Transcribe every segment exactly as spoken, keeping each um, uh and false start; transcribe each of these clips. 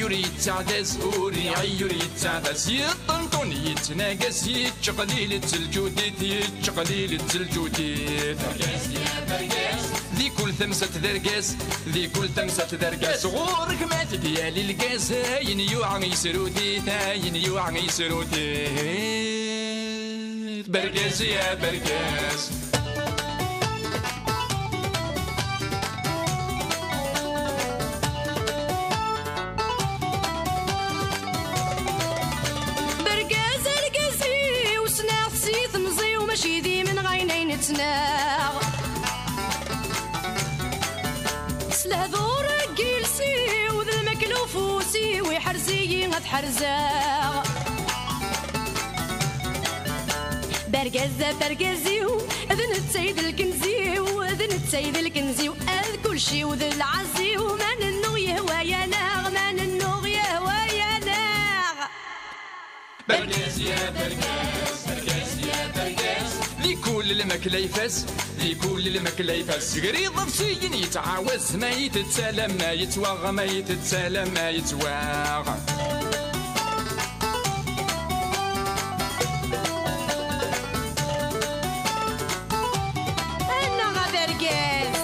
Ur yettaɛdaz, ur iɛeyyu, ur yettaɛdaz. Yeṭṭenṭun, yettnagas, yettqelil-itt lǧudit, yettqelil-itt lǧudit. Di kul tamsalt d argaz, di kul tamsalt d argaz. Ɣur-k ma t-id-yali lgaz, ayen yuɛa yesrut-it, ayen yuɛa yesrut-it. Bergaz ya bergaz. Bergaz argaz-iw, ssneɣ-t si temẓi-w, mačči d imenɣayen ay nettnaɣ. S lehdur n yiles-iw d lmakla ufus-iw, iḥrez-iyi ad ḥerzeɣ. Bergaz ɣef argaz-iw, d netta i d lkenz-iw, d netta i d lkenz-iw, ad kulci-w d lɛaz-iw, ma nennuɣ yehwa-yaneɣ, ma nennuɣ yehwa-yaneɣ. Bergaz ya bergaz, bergaz ya bergaz. Di kul lmakla ifaz, di kul lmakla ifaz. Gar iḍebsiyen yettɛawaz, ma yettett alamma yettwaɣ, ma yettett alamma yettwaɣ. Annaɣ a bergaz.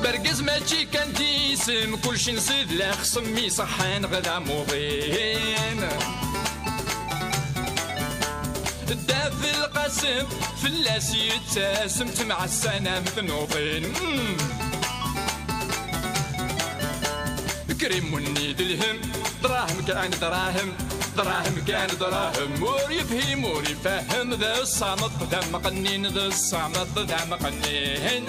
Bergaz mačči kan d isem, kulci nsid lexsem iṣeḥḥan ɣer d amuḍin. Ddat lqasem fell-as yettasem, temɛassanam tnuḍin. Krimunni d lhem, dṛahem kan dṛahem, dṛahem kan dṛahem. Ur yefhim ur ifehhem, d ṣṣameṭ d amqennin, d ṣṣameṭ d amqennin.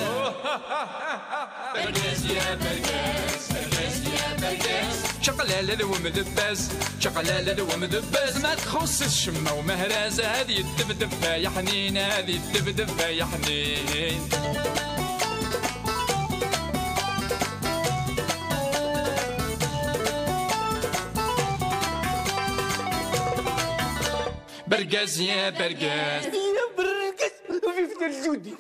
Bergaz ya bergaz, bergaz ya bergaz. Čaqlala d wemdebbaz, čaqlala d wemdebbaz. Ma txuṣṣ-it ccemma umehraz, ad yeddebdeb ay aḥnin, ad yeddebdeb ay aḥnin. Bergaz ya bergaz. Ya bergaz, vive le Judi.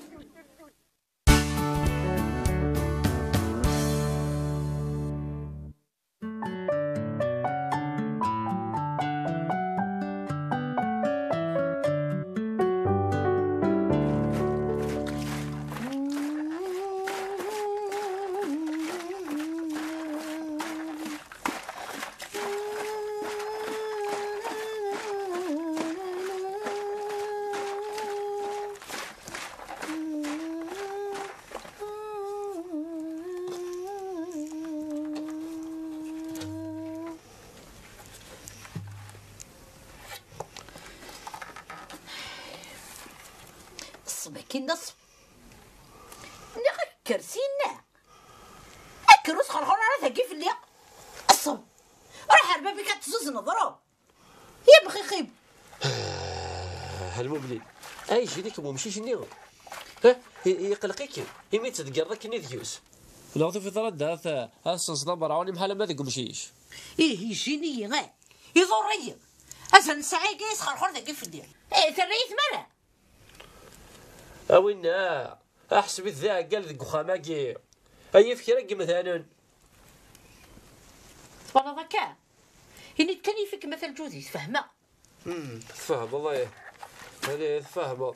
Ṣṣbeḥ-agi nneṣ. Nniɣ-ak kker sinna. Akker ur sxerxur ara dagi fell-i. Ṣṣeb. Ruḥ ar bab-ik ad tezuzneḍ, ruḥ. Yemxixib. Ah, a Lmubli, ay jini-k umcic-nni. Ha? I- Iqelq-ik imi tedgareḍ akken i deg-s. Neɣ tufiḍ ara d-, ad, ad tsenseḍ amerɛun imḥal ama deg umcic. Ih, ijin-iyi, eh. Iḍurr-iyi. Azal n ssaɛa-agi yesxerxur dagi fell-i. Eh, terra-yi tmara. A winna, aḥseb-it d aɛeggal deg uxxam-agi. Ay yif kra n yemdanen. Twalaḍ akka? Ini-d kan yif-ik ma talǧudit, fehmeɣ. Hmm, tfehmeḍ, ay. Ani tfehmeḍ.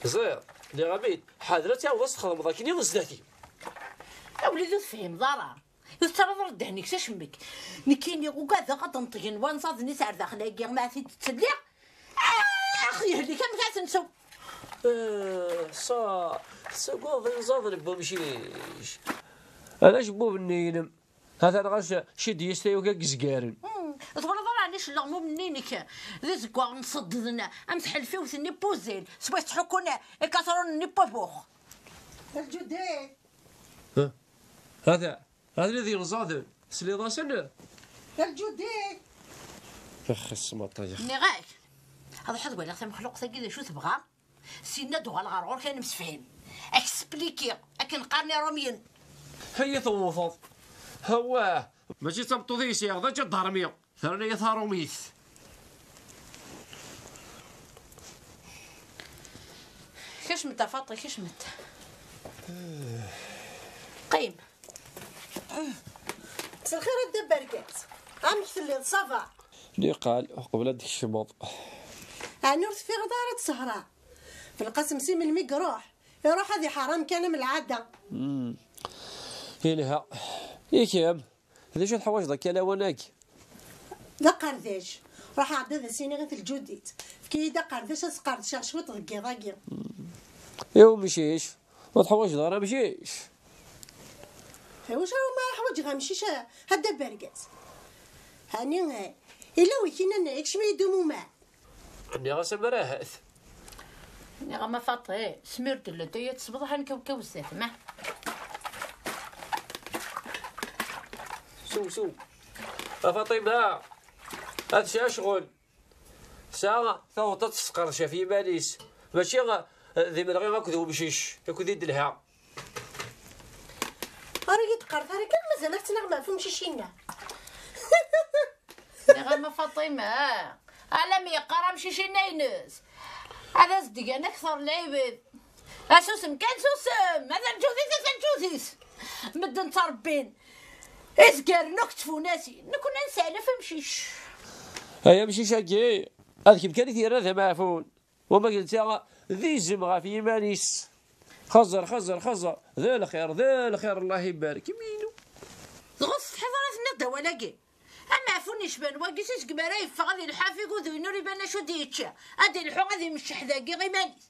Ẓriɣ, nniɣ-am-id, ḥader ad tɛawdeḍ ad s-txedmeḍ akken i zdat-i. A wlidi ur tefhimeḍ ara. Ur tettarraḍ ara ddehn-ik s acemmek. Nekkini ugadeɣ ad d-neṭgen wanẓaden-is ar daxel-agi, ma ad t-id-ttelliɣ. Ax, yehlik amek ad ten-sew. Eh, sa, tessagadeḍ inẓaden n wemcic. Ala acebbub-nni-inem. Hatan ɣas ciddi-yas tayuga n yizgaren. Hmm, twalaḍ ara ɛni celleɣ mumen-nni-inek d azeggaɣ mṣeddden am tḥelfiwt-nni n Puzil, swayes ttḥukkun ikatrunen-nni n Pabux. Lǧudet. Ha? Hata, hata d inẓaden. Tesliḍ-asen? Lǧudet. Axi smaṭa ya. Nniɣ-ak, ad ruḥeɣ ad waliɣ tamexluqt-agi d acu tebɣa. Sinna ad uɣaleɣ ɣer ɣur-k ad nemsefhim. Ad k-splikiɣ akken qqaren Iṛumyen. Aya tewwteḍ. Awah, mačči d tameṭṭut i yesɛiɣ, d aǧadarmi. Terna-yi taṛumit. Kecmet a Faṭi, kecmet. Qqim. Mselxir a dda Bergaz. Amek telliḍ, ça va? Niqal, qbel ad d-tkecmeḍ. Ɛni ur teffiɣeḍ ara d ssehra? Belqasem si melmi i iruḥ? Iruḥ ad iḥeṛṛ amkan am lɛada. Hmm. Yelha. I kemm? D acu teḥwaǧeḍ akka lawan-agi? D aqerdec. Ruḥeɣ-d ad as-iniɣ i Teljudit. Efk-iyi-d aqerdec ad sqerdceɣ cwiṭ deg yiḍ-agi. I umcic? Ur teḥwaǧeḍ ara amcic? Iwacu ara ma ḥwaǧeɣ amcic a, a dda Bergaz? Ɛni, eh, yella wi k-yennan ikcem-iyi-d umumar? Nniɣ-as amar ahat. Nniɣ-am a Faṭi, smir-d latay ad tesbeḍ ḥan kawkaw zdat, ma. Sew, sew. A Faṭima, ad tesɛu ccɣel. Tesɛa taweṭ ad tesqerdec ɣef yiman-is. Mačči, eh, d imenɣi akked umcic, akked i d-telha. Ur iyi-d-qqaret ara kan mazal ad ttnaɣem ɣef umcic-inna. Nniɣ-am a Faṭima, alammi yeqqar amcic-inna ines, ad as-d-gan akter n lɛibad. A susem kan, susem! A Taǧudit, a Taǧudit! Medden ttrebbin izgaren akked tfunasin, nekkni ad nesseɛlef amcic. Ay amcic-agi, ad kemm kan i t-yerra d amaɛfun. Wama d netta d izem ɣef yiman-is. Xeẓẓer, xeẓẓer, xeẓẓer. D lxir, d lxir, Allah ibarek. Minu. Dɣa ur tsetḥiḍ ara tenniḍ-d awal-agi? Amaɛfun yecban wagi, si segmi ara yeffeɣ ad ilḥu ɣef iguduyen ur iban acu d-yečča. Ad ilḥu ad imecceḥ dagi iman-is.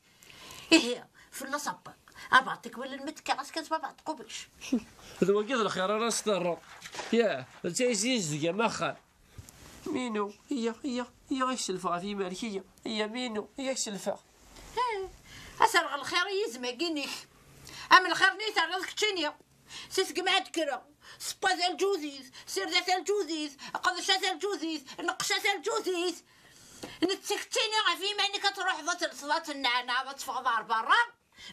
Ihi, fell-as abba. Abaṭik wala lmetk, ɣas kan s baba tqubec. D wagi d lxir ara s-terreḍ. Yah, netta yezzi yezdeg am axxam. Minu, iyya, iyya, iyya, ad k-selfeɣ ɣef yiman-ik, iyya, iyya, Minu, iyya, ad k-selfeɣ. Eh, ad terreɣ lxir i yizem-agi-inek. Am lxir-nni i terriḍ keččini. Si segmi ad d-kkreɣ, ṣebba taljudit, sirda taljudit, qedca taljudit, neqqca taljudit. Netta keččini ɣef yiman-ik ad truḥeḍ ad telseḍ, ad tenneɛnaɛeḍ, ad teffɣeḍ ɣer berra.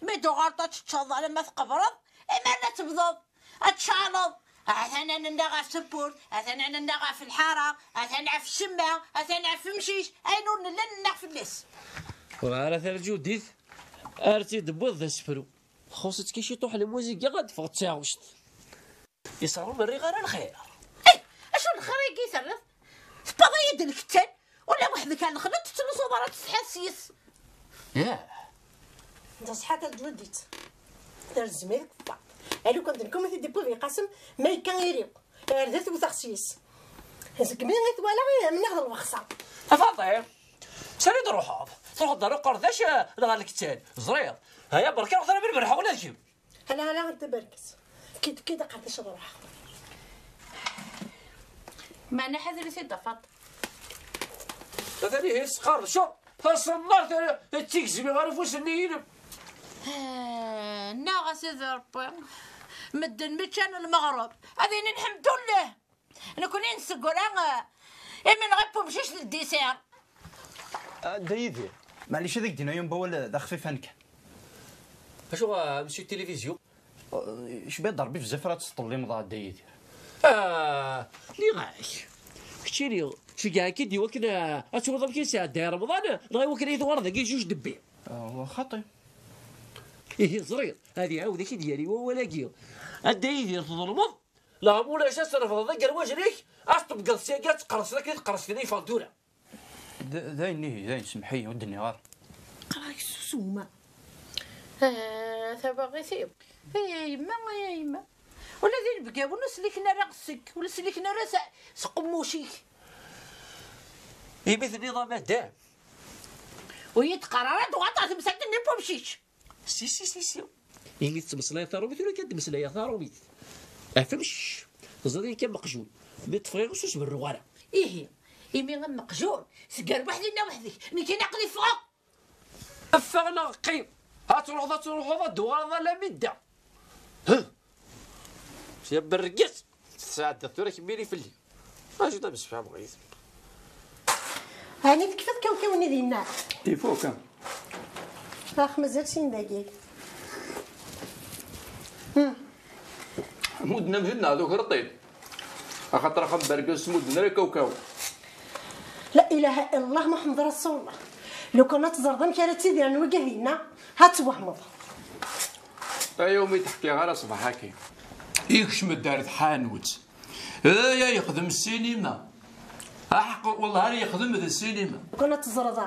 Mi d-tuɣaleḍ ad teččeḍ alamma tqebreḍ, imar ad tebḍeḍ, ad tceɛleḍ. Atan ad nenna ɣef tewwurt, atan ad nenna ɣef lḥara, atan ɣef ccemma, atan ɣef umcic, ayen ur nelli ad nenna fell-as. Ur ara taljudit, ar tt-id-tewwiḍ d asefru. Txuṣ-itt kan ciṭuḥ lmuziga, ad d-teffeɣ d taɣect. Iṣaṛum ur rriɣ ara lxir. Eh, acu lxir-agi i terriḍ? Tewwiḍ-iyi-d lkettan, ula weḥd-k ar lexla ur tettlusuḍ ara, tessetḥiḍ s-yes. Yah. Teṣḥa Taǧudit. Terza-yi deg tebbaḍt. A lukan d nekkni i t-id-iwwi Belqasem, ma yekka iri. Ar da t-wteɣ s-yes. Segmi i t-walaɣ, i amneɣ d lwexṣa. A Faṭi, sani d-truḥeḍ? Truḥeḍ ɣer uqerdac, eh, neɣ ɣer lkettan? Ẓriɣ. Haya, berka, ruḥ tura, berberḥ ula d kemm. Ala, ala, anta berkes. Kid, kid aqerdac ad ruḥeɣ. Meɛna ḥader-it-id a Faṭ. Atan ihi tesqerdceḍ taṣemmart, d tigezmi ɣer ufus-nni-inem. Ah, nnaɣ-as ad Rebbi. Medden mi ččan lmeɣreb, ad inin ḥemdullah. Nekkni nseggra, eh, imenɣi n wemcic d ddiser. A Dda Yidir, maɛlic ad ak-d-iniɣ yiwen wawal d axfifan kan. Acu, a monsieur télévision? Eh, cbiya d Rebbi bezzaf ara testḍellimeḍ a Dda Yidir. Ah, nniɣ-ak. Keččini, ceggɛeɣ-k-id i wakken, eh, ad turiḍ amek i sɛeddayeɣ Remḍan, neɣ i wakken ad yi-tuɣaleḍ dagi juge de paix? Ah, xaṭi. Ihi ẓriɣ, ad iɛawed ak-id-yerr i wawal-agi. A Dda Yidir, tḍelmeḍ. Neɣ ma ulac ad trefdeḍ agerwaj-nnek, ad s-tebgeḍ syagi ad tqerrseḍ akken i tqerrseḍ i yeffɣen tura. D, d ayen ihi, d ayen, semmeḥ-iyi, ur d-nniɣ ara. Qqareɣ-ak susem. Ah, tawaɣit-iw. Ay a yemma, ay a yemma. Ula d inebgawen ur sliken ara seg, ur sliken ara s, s qemmuc-ik. Imi tenniḍ a madam. Ur yi-d-qqar ara ad uɣaleɣ ɣer temsalt-nni n wemcic. Si, si, si, si. Imi tettmeslayeḍ taṛumit, ula kan d-meslayeɣ taṛumit. Afemc, teẓriḍ kan meqjun. Mi ṭṭfeɣ iɣes ur s-berruɣ ara. Ihi, imi am meqjun, seg rrbeḥ dinna weḥd-k, nekkini aql-i ffɣeɣ. Ffeɣ neɣ qqim. Ad truḥeḍ, ad truḥeḍ, ad d-tuɣaleḍ alammi d da. Huh. Sya berrgez. Tesɛeddaḍ tura kemmini fell-i. Acu d amsefham ɣid. Ɛni tekfiḍ kawkaw-nni dinna? Ifuk. Ax, mazal sin dagi. Hmm. Mudden amjud neɣ d ukreṭ-in. Axaṭer axxam bergaz s mudden ara kawkaw. La ilaha illallah Muḥemmed Rasulullah. Lukan ad teẓreḍ amek ara ttidiren wigad-inna, ad twehmeḍ. Ay umi d-ḥkiɣ ara ṣṣbeḥ-agi. Ikcem-d ar tḥanut. Ay, ay, yexdem ssinima. Aḥeqq, wellah ara yexdem d ssinima. Kwan ad teẓreḍ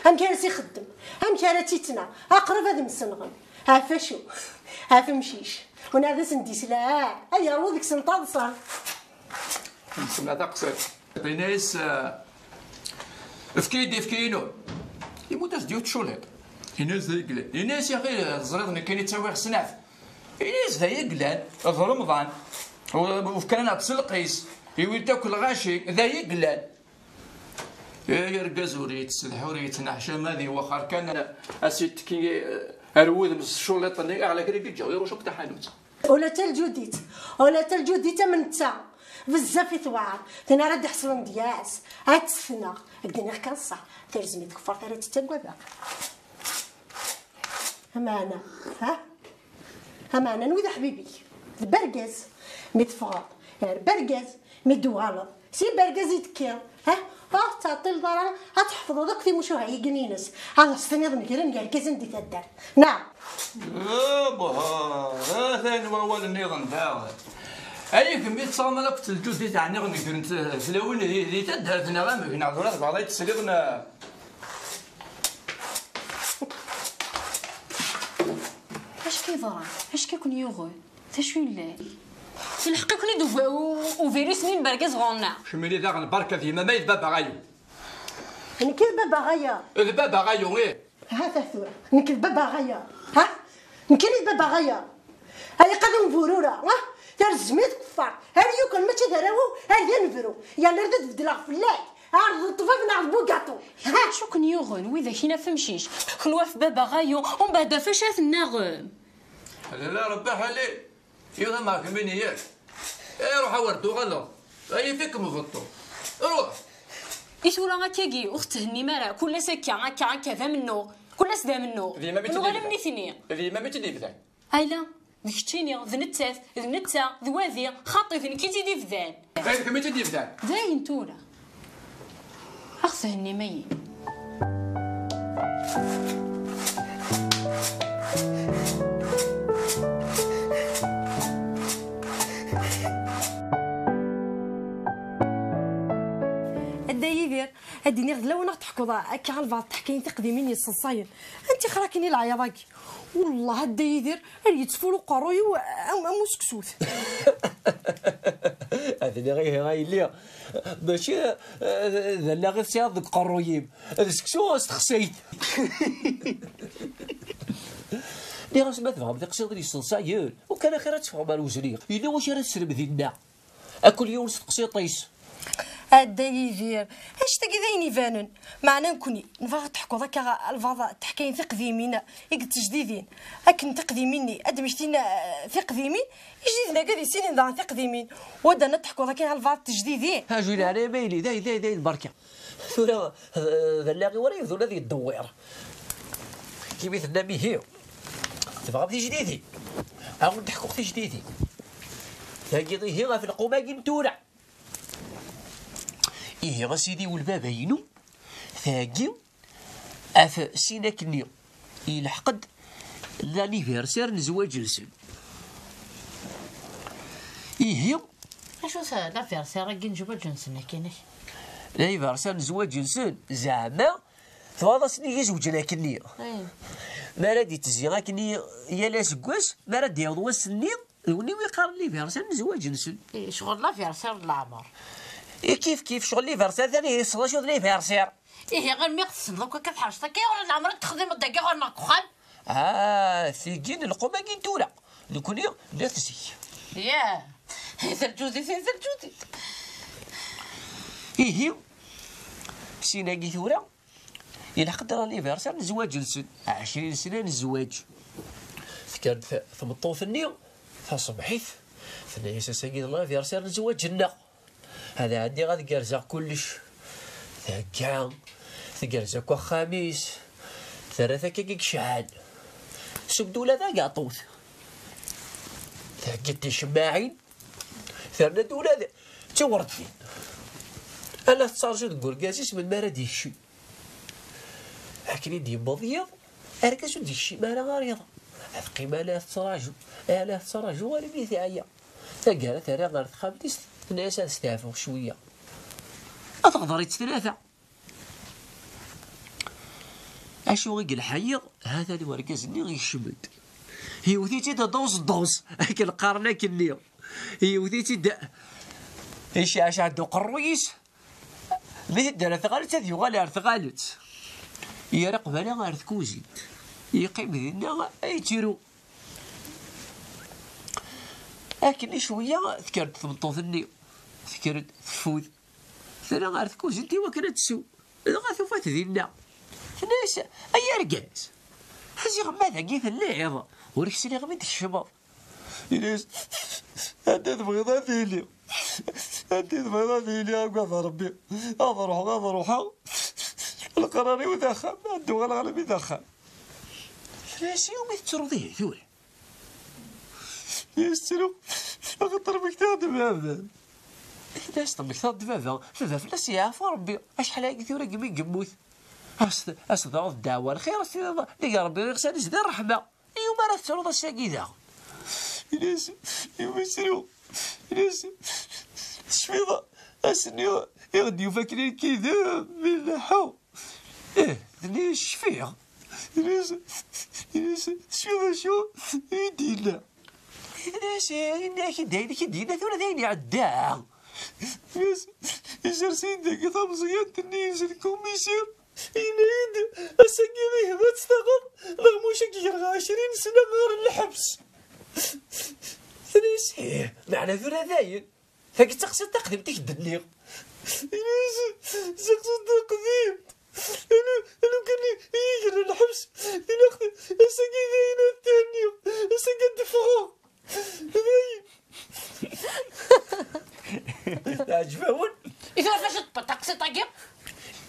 amek ara s-ixeddem, amek ara tt-ittneɣ, aqrab ad msenɣen. Ɣef acu? Ɣef umcic. Ur nɛad ad sen-d-isla, ad yerwu deg-sen taḍsa. Nesla taqsiṭ. Yenna-yas, eh, efk-iyi-d ifki-inu. Yemmut-as-d yiwet tculiṭ. Yenna-yas d ay yellan. Yenna-yas, yaxi, teẓriḍ nekkini ttawiɣ snat. Ini-as d ay yellan, d Remḍan, u-, ufkan-aneɣ-d s lqis, iwin-t akk lɣaci, d ay yellan. Ay argaz ur yettsedḥ, ur yettneḥcam, ad iwexxer kan, a s-ittekki ar wudem s tculiṭ-nni, aɣlak i yeǧǧa, iruc akk taḥanut. Ula d taljudit, ula d taljudit am netta, bezzaf i tewɛer, tin ara d-iḥeslen deg-s, ad tt-tneɣ, ad d-iniɣ kan ṣṣeḥ, terjem i tkeffart ara tt-ttagadeɣ. Ameɛna, ha? Ameɛna n wid aḥbib-ik, d bergaz. Mi teffɣeḍ, ar bergaz. Mi d-tuɣaleḍ, si bergaz i tekkiḍ. Ha? Ur tettɛeṭṭileḍ ara ad tḥefḍeḍ akk timucuha-agi-ines. Ad as-tiniḍ negren yergazen di taddart. Neɣ? Abha, atan wawal nniḍen daɣen. Ay kemm i tettɣamaḍ akk d lǧud i teɛniɣ negrent tlawin di, di taddart neɣ amek? Neɣ tura tebɣiḍ ad tesliḍ neɣ? Acu k-yeḍran? Acu k-ken-yuɣen? D acu yellan? Ilḥeq-iken-id uv-, u-, uvirus-nni n bergaz ɣur-neɣ? Kemmini daɣen berka d yemma-m ay d baba ɣayu. Nekk i d baba ɣaya. D baba ɣayu, ih. Ha-t-a tura, nekk d baba ɣaya. Ha? Nekk i d baba ɣaya. Ay qad umburura, ha? Terjem i tkeffart. Ar yukan mačči d arawu, ar d anebru. Yerna ar d ad bedleɣ fell-ak. Ar d ṭṭbib neɣ d bugaṭu. Acu ken-yuɣen, widak-ina f amcic? Kenwi f baba ɣayu, umbeɛd ɣef acu ara tennaɣem? Lalla Rebbi ḥali, yuɣ-am ɣer kemmini yak. Iruḥ a wer d-tuɣaleḍ. Ay ifik mbeṭṭu. Ruḥ. I tura akkagi, ur tethennim ara, kul ass akka, akka, akka, d amennuɣ. Kul ass d amennuɣ. D yemma-m i tt-id-yebdan. Nuɣal am nitni. D yemma-m i tt-id-yebdan. Ayla, d keččini, d nettat, d netta, d wadi, xaṭi, d nekk i tt-id-ibdan. Ay d kemm i tt-id-yebdan. Dayen tura. Ad ɣ-thennim ayi. A Dda Yidir, ad d-iniɣ d lawan ad ɣ-teḥkuḍ akka albaɛḍ teḥkayin tiqdimin yesseḍsayen. Anti xrakin i leɛyaḍ-agi? Wellah a Dda Yidir, ar yettfur uqerruy-iw am, am useksut. Ad iniɣ ihi a yelli, mačči, eh, d allaɣ i tesɛiḍ deg uqerruy-im, d seksu s texsayt. Nniɣ-as ma tebɣam tiqsiḍin yesseḍsayen, ukan axir ad teffɣem ar wezniq. Yella wacu ara tesrem dinna. A kul yiwen s teqsiṭ-is. A Dda Yidir, annect-agi d ayen ibanen. Meɛna nekni, nebɣa ad teḥkuḍ akka albaɛḍ teḥkayin tiqdimin i d tejdidin. Akken tiqdimin-nni ad d-mmektin, eh, tiqdimin, ijdiden akka ad issinin daɣen tiqdimin. Wadda ad teḥkuḍ akka albaɛḍ tejdidin. Aju leɛnaya ma yili, dayen, dayen, dayen, berka. Tura, eh, d allaɣ-iw ara yebdun ad yeddewwir. Kimi tennam ihi, tebɣam tijdidin? A wen-d-ḥkuɣ tijdidin. Tagi ihi ɣef lqum-agi n tura. Ihi a sidi u lbaba-inu, tagi ɣef sin akkenni yelḥeq-d l'anniversaire n zzwaǧ-nsen. Ihi. Acu-t l'anniversaire-agi n zzwaǧ-nsen akkenni? L'anniversaire n zzwaǧ-nsen, zeɛma tebɣiḍ ad sen-igi zewǧen akkenni? Mi ara d-ittezzi akkenni yal aseggas, mi ara d-yaweḍ wass-nni, d win i qqaren l'anniversaire n zzwaǧ-nsen. Ih, ccɣel l'anniversaire n leɛmer. I kif kif, ccɣel l'anniversaire, tani yesseḍ acu d l'anniversaire. Ihi, armi tessneḍ akk akka tḥerceḍ akka, ur leɛmer ad texdimeḍ dagi ɣur-neɣ deg uxxam? Ah, tigi n lqum-agi n tura. Nekni nniɣ-t zik. Yah, i d lǧudit, i d lǧudit. Ihi, sin-agi tura, yelḥeq-d l'anniversaire n zzwaǧ-nsen. Ɛecrin sna n zzwaǧ. Tekker-d t-, tmeṭṭut-nni, taṣebḥit, tenna-yas ass-agi d l'anniversaire n zzwaǧ-nneɣ. Ad ɛeddiɣ ad gerrzeɣ kullec. Thegga, tgerrez akk axxam-is, terra-t akkagi icebḥen. Seg-d ula d agaṭut. Thegga-d ticemmaɛin, terna-d ula d tiɣertin. Ala tettarǧu deg urgaz-is melmi ara d-yekcem. Akken i d-yewweḍ yiḍ, argaz ur d-yekcim ara ɣer yiḍ. Teqqim ala tettraǧu, ala tettraǧu armi teɛya. Taggara terra ɣer texxamt-is, tenna-yas ad steɛfuɣ cwiya. Teɣder-itt tlata. Acu i yelḥa yiḍ? Hatan urgaz-nni yekcem-d. Yewwet-itt-id aḍus ḍus, akken qqaren akkenni. Yewwet-itt-id, iceɛceɛ-d uqerruy-is. Mi tedder ar tɣalett, ad yuɣal ar tɣalett. Yerra qbala ar tkuzint. Yeqqim dinna, yettru. Akken i cwiya, tekker-d tmeṭṭut-nni. Tekker-d teffud. Terra ɣer tkuzint i wakken ad tsew. Dɣa tufa-t dinna. Tenna-yas, ay argaz, ziɣ ma dagi telliḍ, ur k-sliɣ mi d-tkecmeḍ. Yenna-yas, anda tebɣiḍ ad tili? Anda tebɣiḍ ad tili, agad Rebbi? Ad ruḥeɣ, ad ruḥeɣ. Leqrar-iw d axxam, ad d-uɣaleɣ almi d axxam. Tenna-yas, iwumi tettruḍ ihi tura? Yestru, axaṭer mmektaɣ-d baba. Tenna-yas, temmektaḍ-d baba? Baba fell-as yeɛfu Rebbi. Acḥal agi tura deg mi yemmut. As-, as-, daɣ d ddeɛwa lxir, as-tiniḍ, nnig Rebbi iɣsan-is di ṛṛeḥma. Iwumi ara tettruḍ ass-agi daɣ? Ini-as, iwumi ttru? Ini-as, tecfiḍ ass-nni i ɣ-d-yufa akken i k-idem mi nleḥḥu? Ih, d-nni cfiɣ. Ini-as, ini-as, tecfiḍ acu i d-yenna? Ini-as, ini-ak-id ayen i k-id-yenna tura d ayen iɛedda. Ini-as, isers-iyi-d dagi tameẓyant-nni, yezzi lkumisir. Yenna-yi-d, ass-agi ihi ad tt-taɣeḍ, neɣ muc ad k-greɣ ɛecrin sna ɣer lḥebs. Tenna-yas, ih, meɛna tura dayen. Tagi d taqsiṭ taqdimt i k-d-nniɣ. Ini-as, d taqsiṭ taqdimt. Anu, anu kan i, i yi-gren lḥebs, ilaq ass-agi dayen ad t-henniɣ, ass-agi ad d-ffɣeɣ. Dayen. Teɛǧeb-awen? I tura fac teṭṭfeḍ taqsiṭ-agi?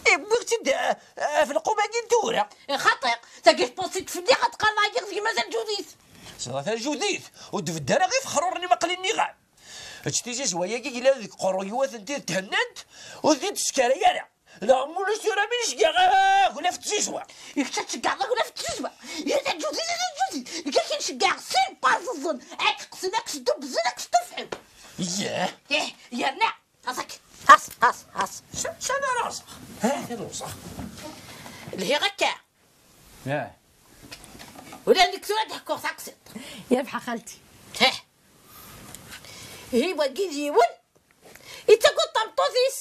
I wwiɣ-tt-id, eh, ɣef lqum-agi n tura. Eh, xaṭi, tagi tpuṣit fell-i, ad qqareɣ agi deg mazal Judit. Ẓrat a Judit, ur d-bedda ara ɣef xruren imaqli nniɣ-am. Ečč tizizwa-agi yellan deg qerru-iw, atenti thennant, ur t-id-teskaray ara. Neɣ mulac tura mi nceggeɣ aglaf n tzizwa. I kečč ad tceggɛeḍ aglaf n tzizwa? Ya d aǧuzit, ya d aǧuzit. Nekk ad k-nceggeɛ sin parẓeẓen. Ad k-qqsen, ad k-sdubzen, ad k-stuffḥen. Yah. Ih, yerna. Ɣas akka. Ɣas, ɣas, ɣas. Š-, š-, ara rẓeɣ. Ha, ad rẓeɣ. Lhiɣ akka. Yah. Ula d nekk tura ad d-ḥkuɣ taqsiṭ. Yerbeḥ a xalti. Heh. Ihi wagi d yiwen. Yettagad tameṭṭut-is.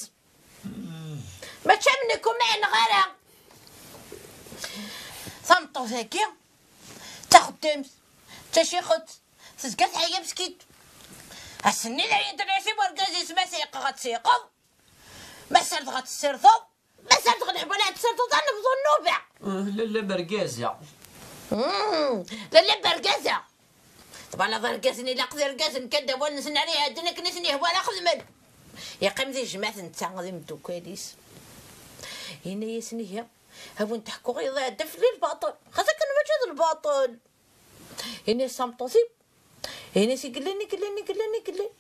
Mačči am nekk ur mɛineɣ ara. Tameṭṭut-agi d taxeddimt, d tacixet, tezga teɛya meskint. Ass-nni d ayen d-nɛis i wergaz-is, ma seyqeɣ ad tseyqeḍ, ma ssardeɣ ad tessardeḍ, ma ssardeɣ leḥwal ad tessardeḍ, ad nebḍu nnuba. Eh, lalla bergaza. Mm, lalla bergaza. Twalaḍ argaz-nni, ilaq d irgazen kan d awal-nsen ara iɛedden akken i sen-ihwa ara xedmen. Yeqqim di jmaɛt netta d imeddukal-is. Yenna-yasen ihi, a wen-d-ḥkuɣ iḍ iɛedda fell-i lbaṭel. Xas akken mačči d lbaṭel. Yenna-yas tameṭṭut-iw. Yenna-yas i yellan, i yellan, i yellan, i yellan.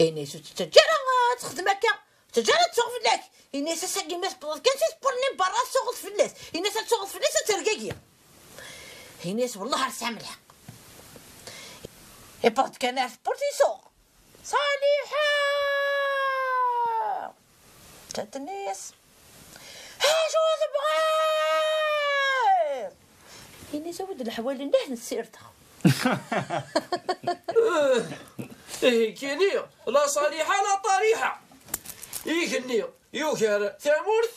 Yenna-yas ur tt-ttaǧǧa ara ad texdem akka. Teǧǧa ara tsuɣ fell-ak. Ini-as ass-agi ma tewweḍ kan si tewwurt-nni n berra ad tsuɣeḍ fell-as. Ini-as ad tsuɣeḍ fell-as ad tergagi. Ini-as wellah ar tesɛam lḥeqq. Iwweḍ-d kan ar tewwurt isuɣ. Ṣaliḥa! Tenna-yas acu tebɣiḍ? Ini-as awi-d leḥwal-nni ad ten-ssirdeɣ. Ihi kini, la Ṣaliḥa la Ṭariḥa. Igenni yugar tamurt,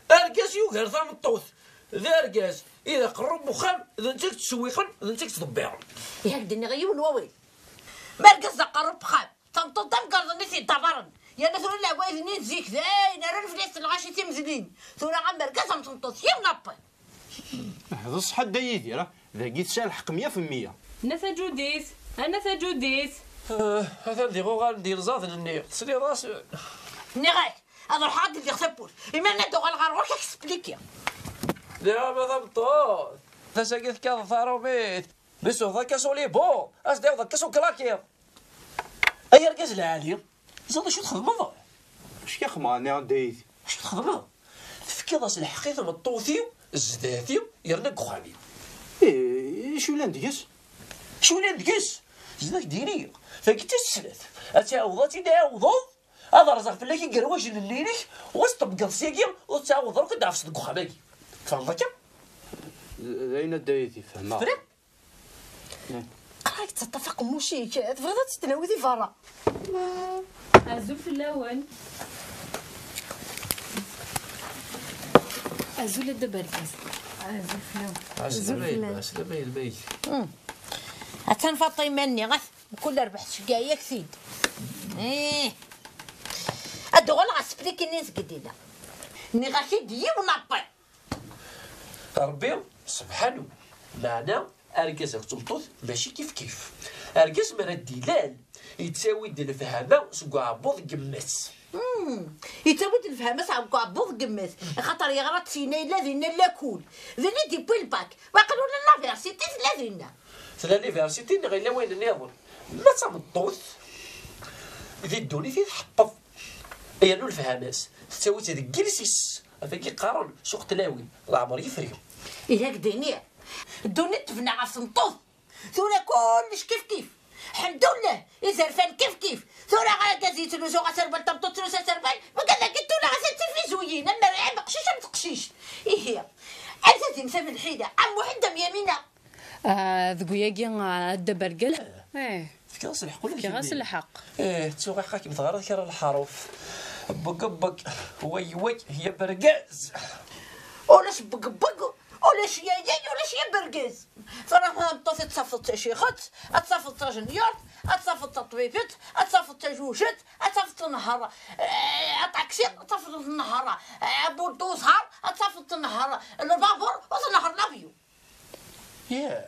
argaz yugar tameṭṭut. D argaz i d aqerru n wexxam, d netta i yettṣewwiqen, d netta i yettḍebbiren. Ihi ad d-nniɣ yiwen wawal. Ma argaz d aqerru n wexxam, tameṭṭut d amgerḍ-nni i t-yeddabaren. Yerna tura leɛwayed-nni n zik d ayen ara nefli-as lɣaci timedlin. Tura am argaz am tmeṭṭut, yiwen apel. Ah, d ṣṣeḥ a Dda Yidir, ah, dagi tesɛa lḥeqq mya fi mya. Nna tajudit, a nna tajudit. Eh, atan diɣ uɣalen-d yilẓaden-nni. Tesliḍ-as? Nniɣ-ak, ad ruḥeɣ ad d-ldiɣ tawwurt. Imi ara d-uɣaleɣ ɣer ɣur-k ad k-splikiɣ. Diɣ a ma tameṭṭut, tasa-agi tekkaḍ taṛumit. Mi s-uɣeḍ akka s ulibu, as-d-iwḍ akka s uklakiḍ. Ay argaz lɛali, teẓriḍ acu txedmeḍ? Acu k-ixemɣen a Dda Yidir? Acu txedmeḍ? Tefkiḍ-as lḥeqq i tmeṭṭut-iw, zdat-i, yerna deg uxxam-iw. Ih, acu yellan deg-s? Acu yellan deg-s? Zdat d-iniɣ, tagi d tis snat. Ad tɛawdeḍ, ad tt-id-ɛawdeḍ, Ad rẓeɣ fell-ak igerwajen-nni-inek, u ad s-ṭebbgeḍ syagi, ur tettɛawadeḍ ara akk ad d-tɛefseḍ deg uxxam-agi. Tfehmeḍ akka? D d ayen adda i t-fehmeɣ. Friɣ? Qrib teṭṭef aqemmuc-ik, tebɣiḍ ad tettnawi di berra. Azul fell-awen. Azul a Dda Bergaz. Azul fell-awen. Azul fell-awen. Azul fell-awen. Attan Faṭima-nni, at mkul rrbeḥ tceggeɛ-ak-t-id. Ih. Ad d-uɣaleɣ ɣer spliki-nni n zgedida. Nniɣ-ak-id yiwen apel. Ṛebbi, sebḥanu, meɛna argaz akked tmeṭṭut mačči kifkif. Argaz mi ara d-ilal, yettawi-d lefhama seg uɛebbuḍ n yemma-s. Hmm, yettawi-d lefhama seg uɛebbuḍ n yemma-s, axaṭer yeɣra-d syenna yella dinna lakul. Din i d-yewwi lbak, waqil ula n laversiti tella dinna. Tella liversiti neɣ yella wayen nniḍen. Ma d tameṭṭut, di ddunit i tḥeṭṭeḍ. Yernu lefhama-s, tettawi-tt deg yiles-is. Ɣef wagi qqaren, suq tlawin, leɛmer yefri. Ihi ad k-d-iniɣ, ddunit tebna ɣef tmeṭṭut. Tura kullec kifkif. Ḥemdullah, izerfan kifkif. Tura argaz yettlusu aserwal, tameṭṭut tettlusu aserwal, wigad-agi tura atan d tifizuyin, am rriɛi, am uqcic, am teqcict. Ihi, ar tadimt am lḥila, am Muḥend am Yamina. Ah, deg uyagi, ah, a Dda Bergaz. Eh. Tefkiḍ-as lḥeqq ula d kemmi. Fkiɣ-as lḥeqq. Eh, ttuɣ iḥeqq akken teɣriḍ kra n leḥruf. Beg, beg, way, way, ya bergaz. Ulac beg, beg, ulac ya, ya, ulac ya bergaz. Tura tameṭṭut ad tafeḍ d tacixet, ad tafeḍ d tajenyurt, ad tafeḍ d taṭbibet, ad tafeḍ d tajujet, ad tafeḍ tnehheṛ, eh, aṭaksi, ad tafeḍ tnehheṛ, eh, abulduzar, ad tafeḍ tnehheṛ lbabur, u tnehheṛ labyu. Yah.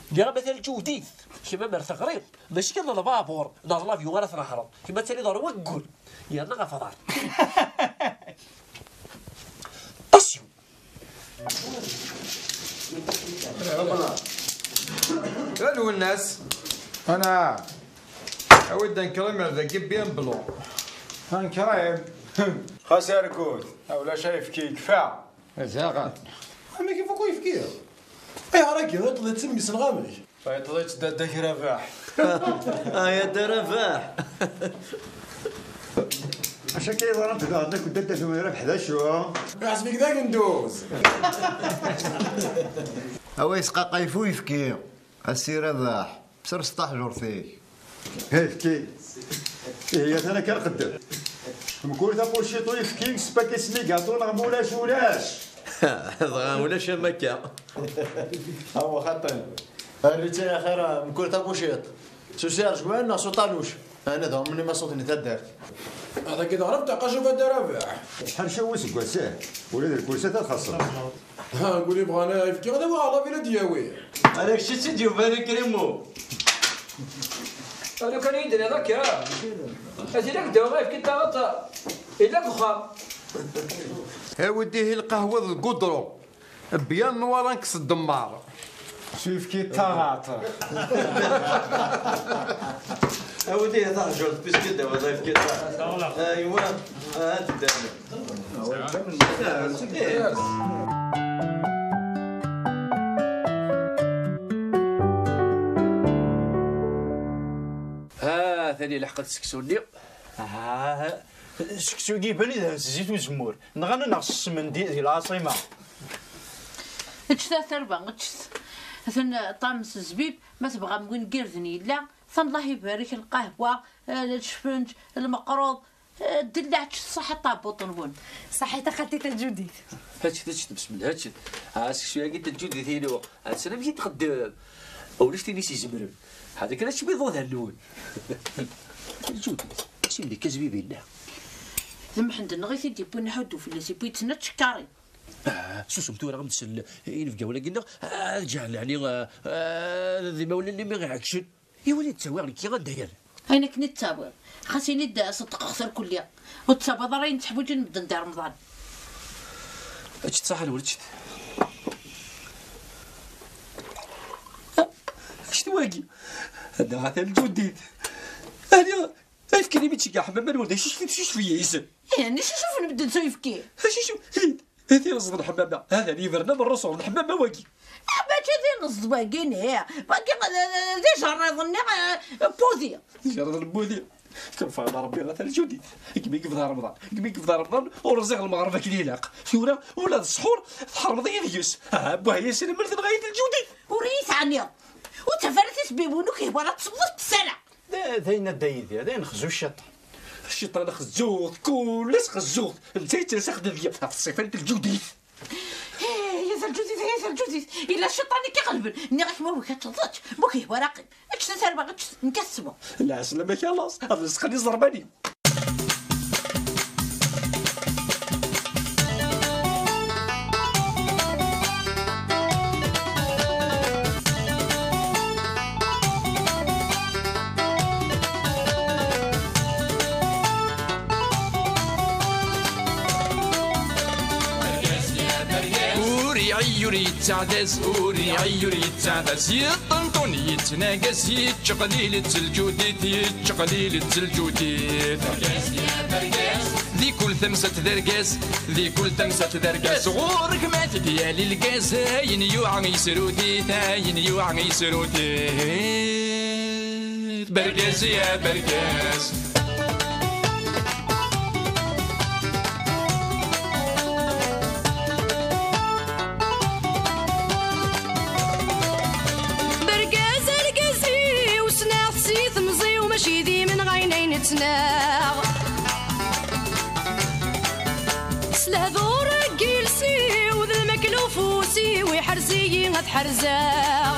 Nniɣ-am ata lǧuhdit, kemm amer teɣriḍ, mačči kan d lbabur neɣ d labyu ara tnehreḍ, kemm ad taliḍ ɣer waggur yerna ɣef uḍar. Pasyu. A Lwennas. Ana. Awi-d ankrim ar dagi bien blanc. Ankrim. Xas argut, ulac ayefki yekfa. Zaɣen. Amek ifuk uyefki? Ayɣer agi iṭṭeḍ-itt mmi-s-nneɣ amek? Iṭṭeḍ-itt dadda-k Rabaḥ. Ay a Dda Rabaḥ. Acu akka yeḍran daɣen akk dadda-twen Rabaḥ d acu? Iḥseb-ik d agenduz. Awa yesqaqay f uyefki, a Si Rabaḥ. Sers taḥjurt-ik. Efk-iyi. Ihi atan akka lqedder. Mkul tapuciṭ uyefki, spakis ligaṭu neɣ mulac ulac. Dɣa ulac am akka. Awa xaṭi. Rrit-tt axir mkul tapuciṭ. S usirzwan neɣ s uṭaluc. Ana dɣa mni ma ṣuten i taddart. Dagi dɣa bṭaqa Jubad Rabaḥ. Acḥal cawwi seg wass-a? Ula d lkursat ad xaṣṣen. Ha, nguli bɣan ayefki, ad awiɣ aɣlab ila d-yawi. Ala kečč i tt-id-yuban a Krimu. Alu kan i yi-d-tenniḍ akka. Ad ilak ddaw ayefki n taɣaṭ, ila deg uxxam. Awi-d ihi lqahwa d lgudru. Byan nwara nkes ddemmar. S uyefki d taɣaṭ. Awi-d ihi taḥjurt, puisque d-tawiḍ ayefki d taɣaṭ. Aywa, ad teddan. Ha, tani lḥeqqa seksu-nni. Ah, seksu-agi iban idhan s zzit uzemmur. Nɣan-aneɣ s ssem n di, di lɛaṣima. Eččet a tarba, eččet. Atan ṭam s zzbib, ma tebɣam win n yirden yella. Atan Allah ibarek lqahwa, eh, lecfenǧ, lmeqruḍ, eh, ddellaɛ, eččet ṣṣeḥḥa ṭabuṭ-nwen. Ṣaḥit a xalti Taǧudit. Eččet, eččet, besmella, eččet. Ah, seksu-agi Taǧudit-inu. Attan amek i txeddem. Ulac tin i s-izemren. Ḥader kan ad tcemmiḍ uḍan-nwen. Taǧudit, asim d-ikka zbib-inna. D Mḥend-nneɣ i t-id-yewwin ḥuddu fell-as, yewwi-tt-n čekkarin. Ah, susem tura, am-d-sel inebgawen-agi-nneɣ, ah, ad ǧeɛlen, ɛni, ah, ah, d imawlan-nni mi ɣ-iɛeggcen. Iwala yettawi nekki anda yerra. Ayen akken i tettawiḍ. Xas ini-d ṣeddqeɣ-t irkelli. Ur tettawiḍ ara ayen tteḥwiǧen medden di Remḍan. Ečč ṣaḥa n wečč. Ečč wagi. Anda atan lǧudit. Ani ayefki-nni mi tt-iga ḥemmam, anwa d acu i tcucef yis? Ih, acu cucufen medden s uyefki? Acu cu-, Ih, tineẓḍ n ḥemmama. Hatan yebren am rruṣu n ḥemmama wagi. Ah, mačči d ineẓḍ wagi, nih. Wagi, eh, d ijerriḍ-nni, eh, n wudi. Ijerriḍ n wudi. Kem fɣen Rebbi ɣer Lǧudit. Kem i yebda Remḍan. Kem i yebda Remḍan, ur rẓiɣ lmeɣreb akken ilaq. Tura, ula d ṣṣḥur, tḥermeḍ-iyi deg-s. Ah, buh, ya sidi, mel tenɣa-yi Lǧudit. Ur iyi-teɛniḍ. Ur ttaf ara tisbiwin, ur k-ihwa ara tesweḍ ttessara. D, d ayen a Dda Yidir, d ayen xzu cciṭan. Cciṭan xezzut, kullec xezzut. Netta yettles axdid ɣef ṣṣifan n Lǧudit. Hey, ya Lǧudit, ya Lǧudit. Yella cciṭan i k-iɣelben. Nniɣ-ak ma wi-k ad teḍečč, ma ur k-ihwa ara qqim. Ečč tasarwa, ečč, nekk ad sweɣ. Lɛeslama-k a laẓ, ad lesqen iẓerman-im. Ur iɛi ur yettaɛdaz, ur iɛi ur yettaɛdaz. Yeṭṭenṭun yettnagas, yettqelil-itt Lǧudit, yettqelil-itt Lǧudit. Di kul tamsalt d argaz, di kul tamsalt d argaz. Ɣur-k ma tegyal lgaz, ayen yuɛa yesrut-it, ayen yuɛa yesrut-it. Bergaz ya bergaz. Bergaz argaz-iw, ssneɣ-t si temẓi-w, mačči d imenɣi ay nettnaɣ. S lehdur n yiles-iw d lmakla ufus-iw, iḥrez-iyi ad ḥerzeɣ.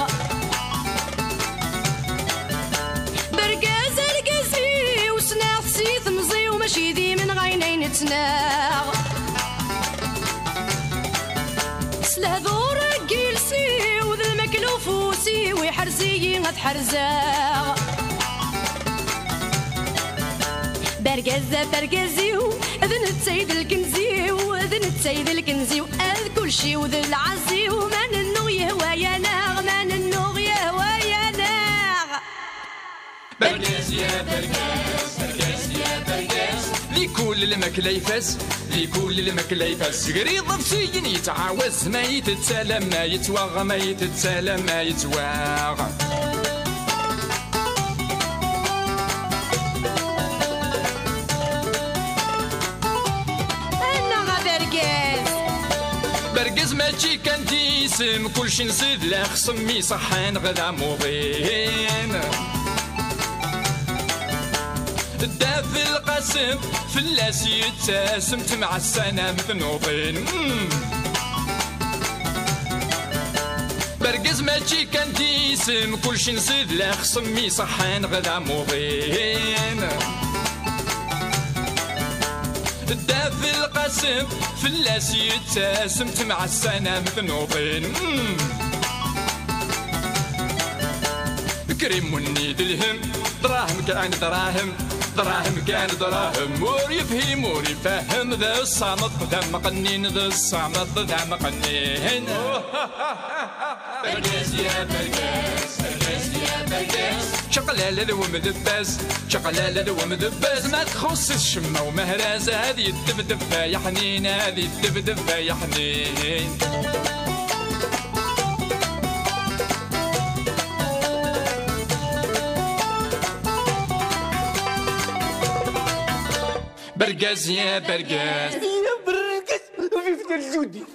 Bergaz argaz-iw, ssneɣ-t si temẓi-w, mačči d imenɣi ay nettnaɣ. S lehdur n yiles-iw d lmakla ufus-iw, iḥrez-iyi ad ḥerzeɣ. Bergaz ɣef argaz-iw, d netta i d lkenz-iw, d netta i d lkenz-iw, ad kulci-w d lɛaz-iw, ma nennuɣ yehwa-yaneɣ, ma nennuɣ yehwa-yaneɣ. Bergaz ya bergaz, bergaz ya bergaz. Di kul lmakla ifaz, di kul lmakla ifaz. Gar iḍebsiyen yettɛawaz, ma yettett alamma yettwaɣ, ma yettett alamma yettwaɣ. Annaɣ a bergaz! Bergaz mačči kan d isem, kulci nsid lexsem, iṣeḥḥan ɣ d amuḍin. Dda Belqasem, fell-as yettasem, temɛassan am tnuḍin. Mm. Bergaz mačči kan d isem, kulci nsid lexsem, iṣeḥḥan ɣ d amuḍin. Dda Belqasem, fell-as yettasem, temɛassan am tnuḍin. Mm. Krim wenni d lhem, dṛahem kan dṛahem, dṛahem kan dṛahem. Ur yefhim, ur ifehhem, d ṣṣameṭ d amqennin, d ṣṣameṭ d amqennin. Bergaz ya bergaz, bergaz ya bergaz. Čaqlala d wemdebbaz, čaqlala d wemdebbaz. Ma txuṣṣ-it ccemma umehraz, ad yeddebdeb ay aḥnin, ad yeddebdeb ay aḥnin. Bergaz ya bergaz. Ya bergaz, vive Lǧudit.